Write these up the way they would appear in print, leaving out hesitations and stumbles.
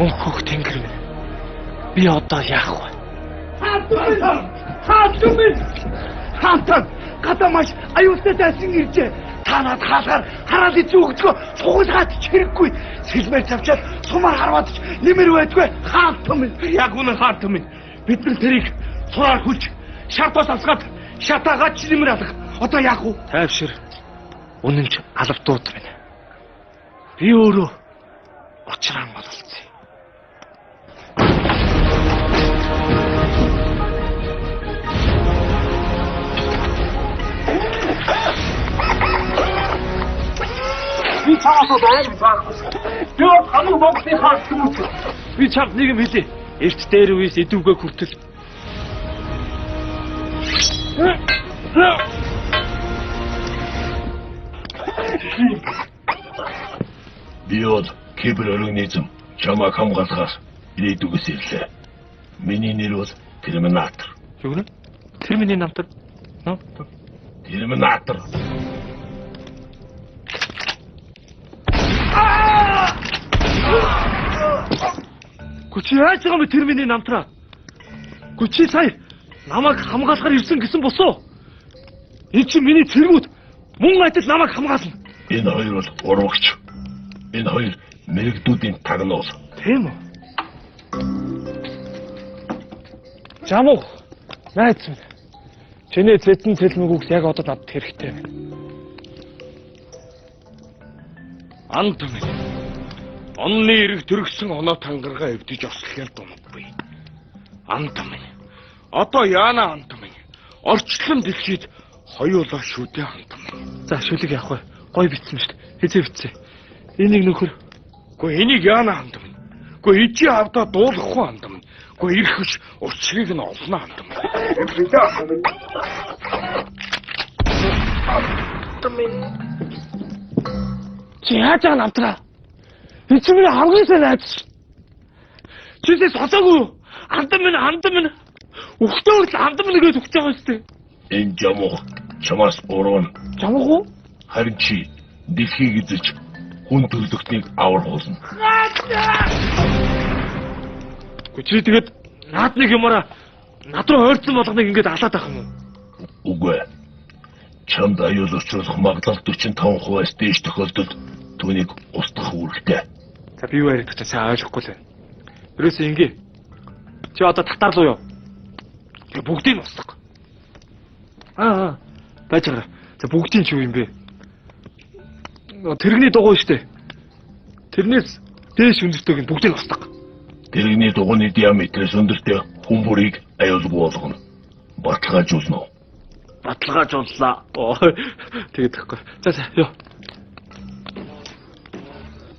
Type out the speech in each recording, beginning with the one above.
Мөнхөх тэнгэр минь. Би одоо яах вэ? Хаалтан минь! Хаалтан! Гадаа маш аюултай дайсан иржээ. Та над хаалгаар хараал эзэн өгдгөө цугулгаад ч хэрэггүй. Сэлмээр завчаад сумаар харваад ч нэмэр байдгүй. Хаалтан минь! Яг үнэн хаалтан минь. Бид нар тэрийг цураар хүлж шар тос асгаад шатаагаад ч нэмэр алга. Одоо яах вэ? Тайвшир. Үнэн ч алавдууд минь. Би өөрөө учраан ололцъё. Би чамаас аяг заахгүй. Би бол хамаг Монголын хаалт юм уу? Би чамд нэг юм хэлье. Эрт дээр үеэс идэвгүй хүртэл. Би бол кибер организм чамайг хамгаалахаас ирээдүгээс ирлээ. Миний нэр бол Терминатор. Юу гэнэ? Тэр миний намтар. Терминатор. Гү чи яаж байгаа юм бэ тэр миний намтраа? Гү чи сая намайг хамгаалахаар ирсэн гэсэн босоо. Энэ чи миний цэргүүд мөн адил намайг хамгаална. Энэ хоёр бол урвагч. Энэ хоёр мэрэгдүүдийн тагнуул. Тийм үү? Жамуух найз минь. Чиний зэтэн цэлмэг үгс яг одоо надад хэрэгтэй байна. Анд минь. Онны эрэг төрөгсөн оноо тангаргаа эвдэж ослохын дундгүй. Анд минь. Одоо яана анд минь. Орчлон дэлхийд хоёулаа шүдэ анд минь. За шүлэг явах вэ? Гой битсэн шүү дээ. Хизээ битсэн. Энийг нөхөр. Гэхдээ энийг яана анд минь. Гэхдээ ижи авдаа дуулахгүй анд минь. Гэхдээ ирэх биш учрыг нь олно анд минь. Анд минь. Чи яаж байгаа намтраа? Энэ чи миний хамгийн сайн найз. Чисээ сонсоогүй юу? Анд минь, анд минь. Үхтээ хүртэл анд минь гэж үхэж байгаа шүү дээ. Энэ жамуух чамаас урвна. Жамуух уу? Харин чи дэлхийг эзэлж хүн төрлөختнийг аврах болно. Гэхдээ чи тэгээд наад нэг юмараа над руу ойрцсон болгоныг ингээд алаад авах юм уу? Үгүй ээ. Чамд аюул учруулах магадлал 45%-аас дээш тохиолдолд түүнийг устгах үүрэгтэй. За би юу яриад байгаа сайн ойлгохгүй л байна. Ерөөсөө ингээ. Чи одоо татар руу яв. Тэгээ бүгдийг нь устгах. Аа. Байж байгаа. За бүгдийн чи юу юм бэ? Тэрэгний дугуй штэ. Тэрнээс дээш өндөртэйг нь бүгдийг устгах. Тэрэгний дугуйны диаметрээс өндөртэй хүн бүрийг аюулгүй болгоно. Баталгаажуулна уу? Баталгаажууллаа. Тэгээд тэгэхгүй. За за ёо.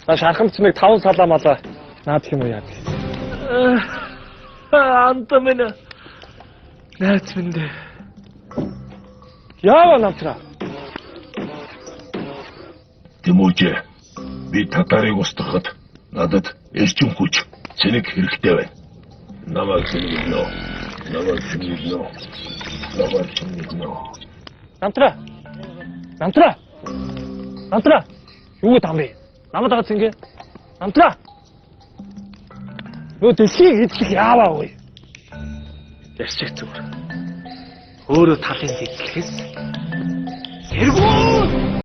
За шархан цэмэг 5 салаа малаа наадах юм уу яа. Анта минь. Найз минь дээ. Яава намтраа. Тэмүүжээ. Би татарыг устгахад надад эрчим хүч, цэнэг хэрэгтэй байна. Намайг сэнгэлнэ. Намайг сэнгэлнэ. Намайг сэнгэлнэ. Намтраа. Намтраа. Намтраа. Юу гэдэг юм бэ? Намайг дагаад цэнгэ. Намтраа. Нөө дэлхийг эзлэх яаваа вэ? Ярьчих зүгээр. Өөрөө талын эзлэхээс тэргүүн.